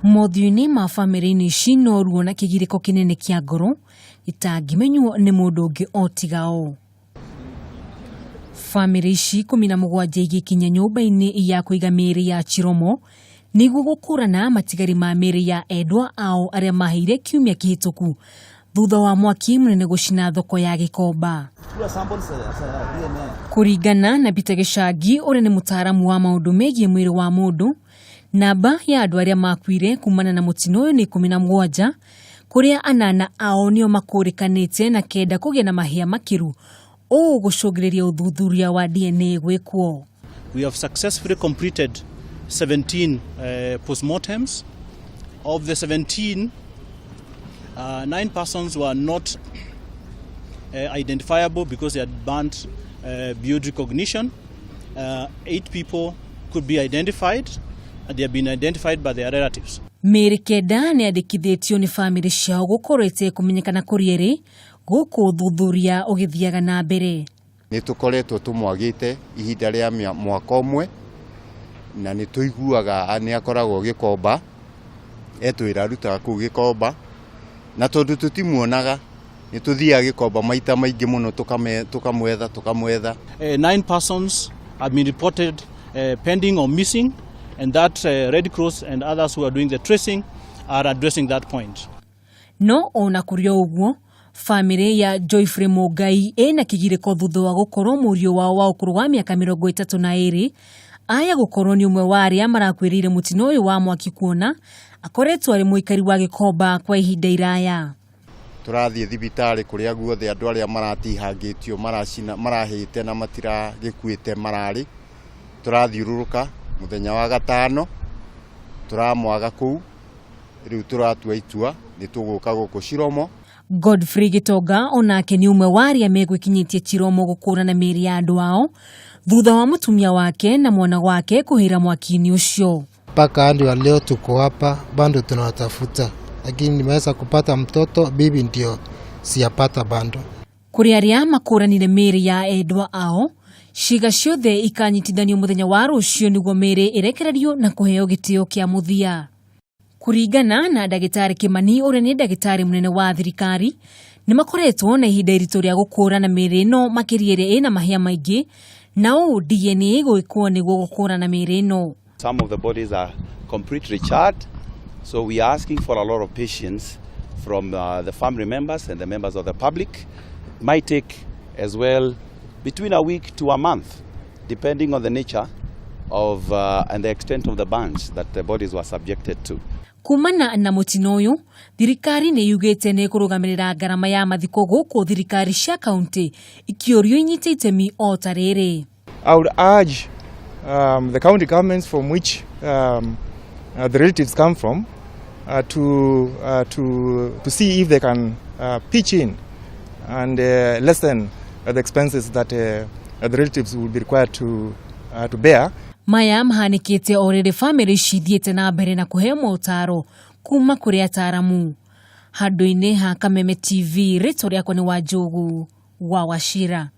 Mothiũ-inĩ ma bamĩrĩ-inĩ ici no ruo na kĩgirĩko kĩnene kĩa ngoro gĩtangĩmenywo nĩ mũndũ ũngĩ o tiga o. Bamĩrĩ ici 17 igĩkinya nyũmba-inĩ ya kũiga mĩĩrĩ ya Chiromo nĩguo gũkũrana matigari ma mĩĩrĩ ya endwa ao arĩa maheire kiumia kĩhĩtũku thutha wa mwaki mũnene gũcina thoko ya Gĩkomba. Kũringana na Peter Gĩcangi ũrĩa nĩ mũtaaramu wa maũndũ megiĩ mwĩrĩ wa mũndũ, namba ya andũ arĩa makuire kumana na mũtino ũyũ nĩ 17, kũrĩa anana ao nĩo makũrĩkanĩte na kenda kũgĩa na mahĩa makĩru, ũũ gũcũngĩrĩria ũthuthuria wa DNA gwĩkwo. We have successfully completed 17 postmortems. Of the 17, 9 persons were not identifiable because they had burnt beyond recognition. 8 people could be identified, and they have been identified by their relatives. Mĩĩrĩ kenda nĩ yandĩkithĩtio nĩ bamĩrĩ ciao gũkorwo ĩtekũmenyekana kũrĩa ĩrĩ, gũkũ ũthuthuria ũgĩthiaga na mbere. Nĩ tũkoretwo tũmwagĩte ihinda rĩa mwaka ũmwe, na nĩ tũiguaga nĩ akoragwo Gĩkomba, etwĩra arutaga kũu Gĩkomba, na tondũ tũtimuonaga nĩ tũthiaga Gĩkomba maita maingĩ mũno tũkamwetha tũkamwetha. 9 persons have been reported pending or missing, and that Red Cross and others who are doing the tracing are addressing that point. No ona kũrĩ o ũguo, bamĩrĩ ya Joyfrey Mũngai ĩna kĩgirĩko thutha wa gũkorwo mũriũ wao wa ũkũrũ wa mĩaka 32 aya gũkorwo nĩ ũmwe wa arĩa marakuĩrĩire mũtino ũyũ wa mwaki, kuona akoretwo arĩ mũikari wa Gĩkomba kwa ihinda iraya. Tũrathiĩ thibitarĩ kũrĩa guothe andũ arĩa maratihangĩtio, maracina, marahĩte na matiragĩkuĩte mararĩ. Tũrathiũrũrũka mũthenya wa gatano, tũramwaga kũu. Rĩu tũratua itua nĩ tũgũka gũkũ Chiromo. Godfrey Gĩtonga onake nĩ ũmwe wa arĩa megwĩkinyĩtie Chiromo gũkũrana mĩĩrĩ ya andũ ao thutha wa mũtumia wake na mwana wake kũhĩra mwaki-inĩ ũcio. Mpaka hadi wa leo tuko hapa bado tunawatafuta, lakini nimeweza kupata mtoto, bibi ndio siyapata bado. Kũrĩ arĩa makũranire mĩĩrĩ ya endwa ao, ciĩga ciothe ikanyitithanio mũthenya wa rũciũ nĩguo mĩĩrĩ ĩrekererio na kũheo gĩtĩo kĩa mũthia. Kũringana na ndagĩtarĩ Kĩmani ũrĩa nĩ ndagĩtarĩ mũnene wa thirikari, nĩ makoretwo na ihinda iritũ rĩa gũkũrana mĩĩrĩ ĩno, makĩria ĩrĩa ĩna mahĩa maingĩ, na ũũ DNA gwĩkwo nĩguo gũkũrana mĩĩrĩ ĩno. Some of the bodies are completely charred, so we are asking for a lot of patience from the family members and the members of the public. It might take as well between a week to a month, depending on the nature of and the extent of the burns that the bodies were subjected to. Kumana na mũtino ũyũ, thirikari nĩ yugĩte nĩ ĩkũrũgamĩrĩra ngarama ya mathiko, gũkũ thirikari cia kaunti ikĩũrio inyite itemi o ta rĩrĩ. I would urge the county governments from which the relatives come from to see if they can pitch in and lessen the expenses that the relatives will be required to bear. Maya mahanĩkĩte o rĩrĩ bamĩrĩ ici ithiĩte na mbere na kũheo motaro kuma kũrĩ ataramu. Handũ-inĩ ha Kameme TV, rĩtwa rĩakwa nĩ Wanjũgũ wa Wachira.